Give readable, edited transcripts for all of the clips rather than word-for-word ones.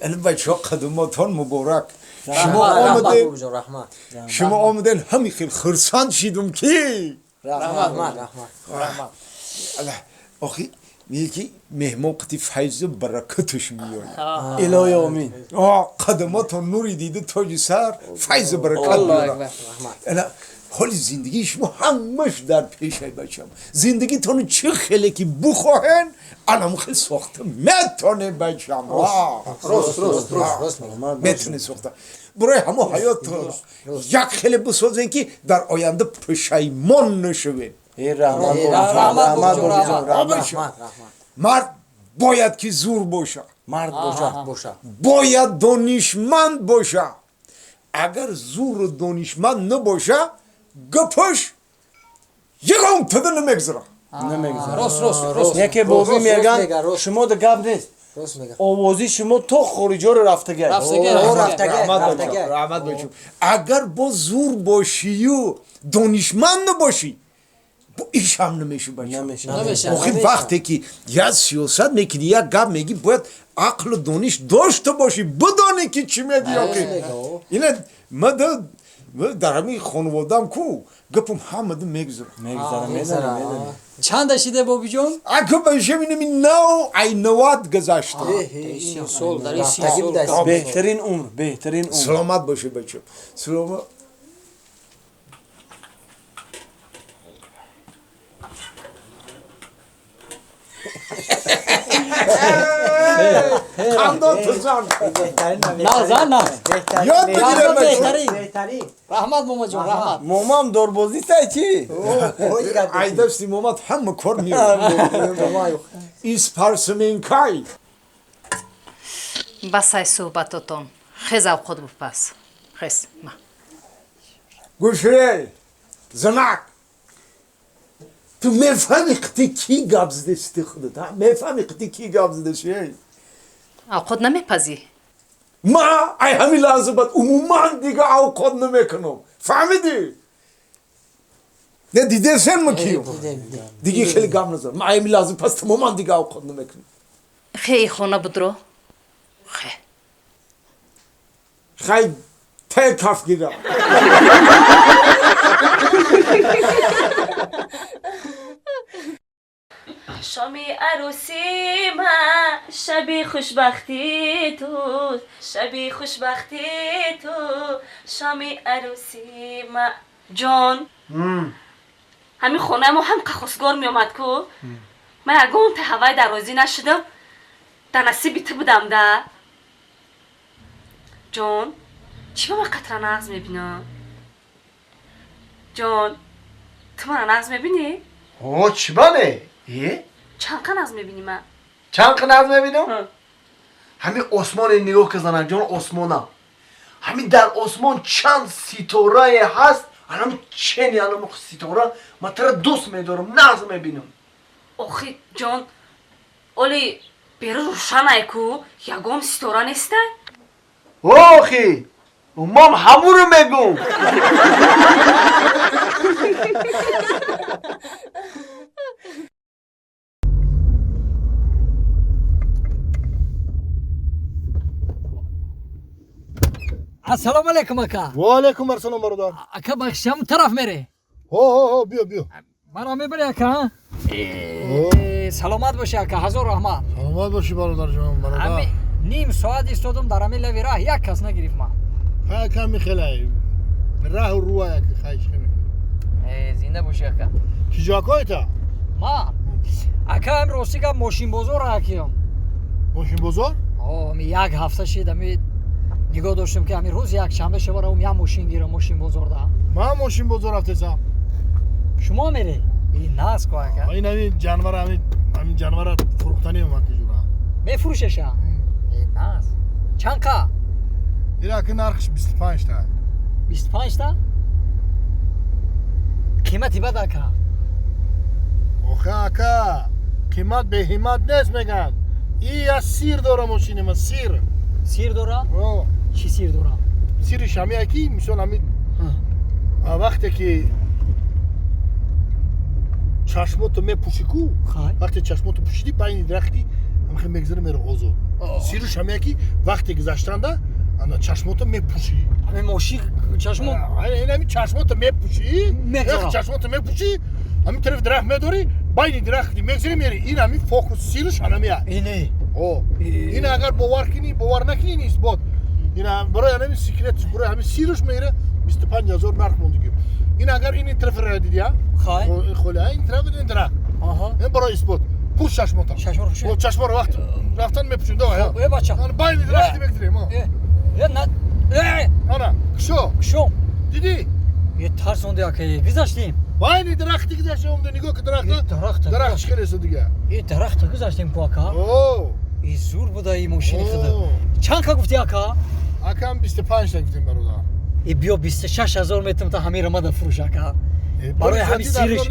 ин бачаҳо қадумотон муборак. Шумо омадед, шумо омадед, ҳамин хел хурсанд шидум ки. Раҳмат, раҳмат, раҳмат. Охи меги ки меҳмон қити файзу баракаташ меояд. Илоҳи омин. Қадаматон нури дида, тоҷи сар, файзу баракат меорад. Ана ҳоли зиндагии шумо ҳамаш дар пешай, бачам. Зиндагитон чӣ хеле ки бухоҳен, анам хел сохта метонем, бачам. Метонем сохта. Барои ҳамо ҳаётро як хеле бисозем, ки дар оянда пушаймон нашавем. Мард бояд ки зур боша, мард боша, бояд донишманд боша. Агар зуру донишманд набоша, гапаш ягон тада намегзара. Яке боби меган, шумо да гап нест, овози шумо то хориҷоро рафтагай. Раҳмат бачам. Агар бо зур бошию донишманд набошӣ, бо ишам намеша, бачам. Охи вақте ки як сиёсат мекунӣ, як гап мегӣ, бояд ақлу дониш дошта бошӣ, бидонӣ ки чӣ мегӣ. Охи ина мада дар ҳамин хонаводаам ку гапам ҳамада мегузарад. Чанда шиде, бобиҷон? Аку башаминами нав ай 90 гузашта. Беҳтарин умр, беҳтарин умр. Саломат бошӣ, бачам, саломат. Қандон тузан. Нағза, нағз. Ёд бигирем, бача. Раҳмат, момаҷон, раҳмат. Момам дорбозӣ сай чи? Ай дасти момад ҳама кор меояд. Испарсменкай. Басай суҳбатотон, хез, авқот бупаз, хез ма. Гӯшрей, занак, ту мефаҳми қити кӣ гап задести худат? Мефаҳми қити кӣ гап задести? Авқот намепазӣ? Ма ай ҳамин лаҳза баъд умуман дига авқот намекунам, фаҳмидӣ? Не дидесен ма киюм? Диги хеле гап назан. Ма ай ҳамин лаҳза пас тамоман дига авқот намекунам. Хе, и хона будро, хе. Хай, те каф гира. Шоми арӯсӣ ма шаби хушбахтӣ ту, шаби хушбахтӣ ту, шоми арӯсӣ ма. Ҷон, ҳамин хонаи мо ҳам хостгор меомад ку, ман ягон таҳаввай дар розӣ нашудам, дар насиби ту будам да. Ҷон, чӣ ба ман қатра нағз мебинам? Ҷон, ту мана нағз мебинӣ? О, чӣ ба не? Чанд қа нағз мебинӣ ман? Чанд қа нағз мебинам? Ҳамин осмоне нигоҳ ка, занакҷон, осмона. Ҳамин дар осмон чанд ситорае ҳаст, анам чени анам ситора, ман тара дӯст медорам, нағз мебинам. Охи, ҷон, оли берун рӯшанай ку, ягон ситора нестай. Охи, ман ҳамуро мегӯм. Ассалому алайкум, ака. Ва алайкум ассалом, бародар. Ака, бахшам, тараф мере? Ҳо, ҳо, ҳо, биё, биё. Маро мебари, ака? Саломат бошӣ, ака, ҳазор раҳмат. Саломат бошӣ, бародарҷон, бародар. Ним соат истодум дар ҳамин лави раҳ, як кас нагирифт ман. Хай, ками хелай раҳу руа, як хай чӣ. Зинда бошӣ, ака. Чӣ ҷо та? Ма, ака, ам рости гап, мошинбозор акиём. Мошинбозор? Ами як ҳафта шид, ами нигоҳ доштем, ки ҳамин рӯз якшанбе шаваравм, як мошин гирам мошинбозорда. Ман мошинбозор рафтесам. Шумо мере? Нас ку, ака. Ин ҳамин ҷанвара, ҳамин ҷанвара фурӯхтанӣ омад ки ҷура. Мефурӯшеша? Нас чанд қа? Ира ки нархш 25 та. 25 та? Қимати бад, ака. Охе, ака, қимат беҳимат нест мегӯянд. И я сир дора мошини ма, сир. Сир дора? Чӣ сир дора? Сириш ҳамия ки, мисол, ҳамин вақте ки чашмото мепӯшӣ ку, вақте чашмото пӯшидӣ, байни дарахти ҳамхе мегзара, мера озод. Сирш ҳамия ки вақте гузаштанда ана чашмото мепӯшӣ. Ҳамин мошин чашмо ин ҳамин чашмото мепӯшӣ, чашмото мепӯшӣ, ҳамин тарафи дарахт медорӣ, байни дарахт мегзарӣ, мери. Ин ҳамин фокус сирш анамия. Ине. О, ин агар бовар кунӣ, бовар накунӣ, ин исбот. Ин барои ҳамин секрет, барои ҳамин сирш меира 25 000 нарх мондагӣ. Ин агар ин тараф ра дидия, холи ин тараф ин дарахт. Ин барои исбот. Пӯш чашмота. Чашморо. Чашморо вақт рафтан мепӯшем. Давай. Э бача. Байни дарахт мегзарем. Э на э ана кушо. Кушо. Дидӣ? Е тарсонди ака, гузаштем. Байни дарахти гузаштем, омда нигоҳ ки дарахт. Дарахт. Дарахт чӣ хеле дига. Е дарахт гузаштем ку ака. О. И зур буда и мошини худа. Чанд ка гуфти ака? Акам 25 та гуфтем бародар. Е биё 26 000 метам та ҳамира мада фурӯш ака. Барои ҳамин сириш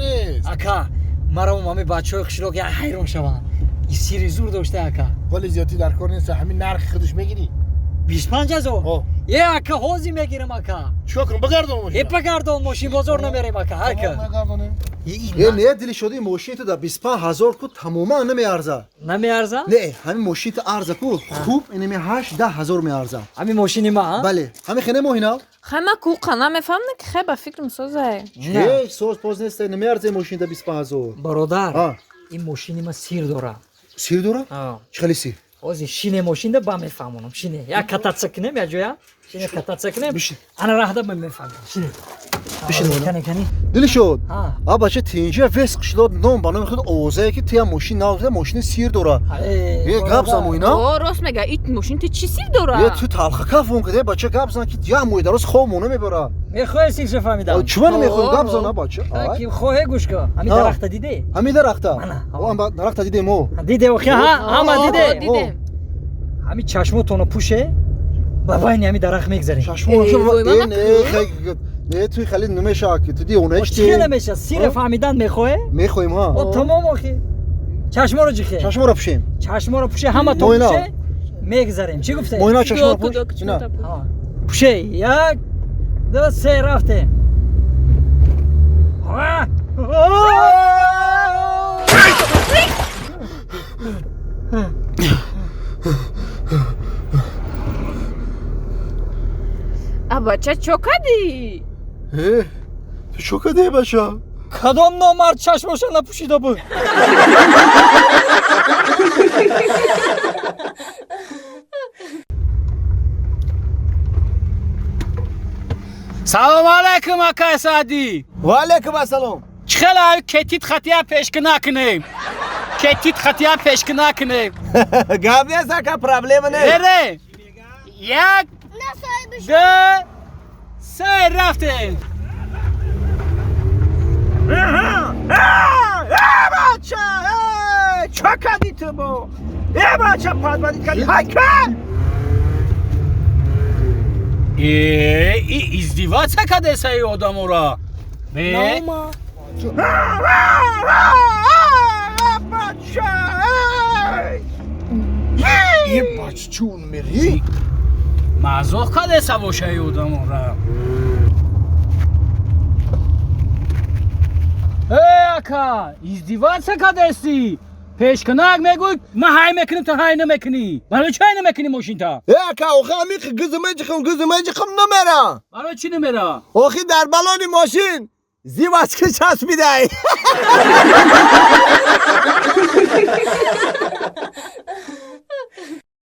ака, маро ҳамин бачаҳои қишлоқ я ҳайрон шаванд. И сири зур дошта ака. Вале зиёдӣ дар кор нест, ҳамин нархи худаш мегирӣ. 25 000? Е ака, ҳозир мегирам ака. Чикор кунам, бигардон мошин? Е бигардон мошин, бозор намерем ака, ака. Е не дили шуди мошин ту да 25 000 ку тамоман намеарза. Намеарза? Не, ҳамин мошин ту арза ку хуб инами 8 10 000 меарза. Ҳамин мошини ма? Бале, ҳамин хене моҳина? Хай ма ку қана мефаҳмам ки хай ба фикрам созае. Че соз поз нест, намеарза мошин да 25 000. Бародар, ин мошини ма сир дора. Сир дора? Чӣ хеле сир? Ҳозир шине мошинда ба мефаҳмонам. Шине як кататса кунем як ҷоя. Шине кататса кунем. Ана раҳда ба мефаҳмам. Шине. Бишин. Кани кани. Дили шуд. А бача тинҷа вес қишлоқ ном ба номи худ овозае ки тия мошин нав мошини сир дора. Е гап зан моина? О, рост мега, ит мошин ти чӣ сир дора? Е ту талхака фон каде бача гап зан ки я мои дароз хоб мона мебара. Мехоҳӣ сирша фаҳмидам? Чува намехоҳӣ гап зан бача? Ки хоҳе гӯш кун. Ҳамин дарахта диде? Ҳамин дарахта? О, дарахта дидем о. Диде охи ҳа, ҳама диде. Ҳамин чашмотонро пӯше, ба байни ҳамин дарахт мегзарем. Чашмо не, туи хеле намешавад ки ту девона чӣ? Чӣ намешавад? Сира фаҳмидан мехоҳе? Мехоҳем ҳа. О тамом охи. Чашморо ҷихе. Чашморо пӯшем. Чашморо пӯше, ҳаматон пӯше, мегзарем. Чӣ гуфте? Моина чашморо пӯш. Ина. Пӯше. 1 2 3 рафтем. А бача чо кадӣ? Э, ту чо кадӣ бача? Кадом номард чашмоша напӯшида буд? Салом алайкум, акай Саъдӣ. Ва алайкум ассалом. Чӣ хела кетит хатия пешкӣ накунем? Кетит хатия пешкӣ накунем. Гап нест ака, проблема нест. Берем. 1 2 3 рафтем. Бача, чо кардӣ ту бо? Э бача, падбадид кардӣ. Ҳай кар! Э, и издеваться кардеса и одамора. Бе? Бача! Е бача, чун мери? Мазоқ кардеса боша и одамора. Э, ака, издеваться кардеси? Пешкунак мегӯй, ман ҳай мекунем, ту ҳай намекунӣ. Барои чӣ ҳай намекунӣ мошинта? Э ака, охи ҳамин гизм меҷихам, гизм меҷихам намера. Барои чӣ намера? Охи дар балони мошин зивачки часпидай.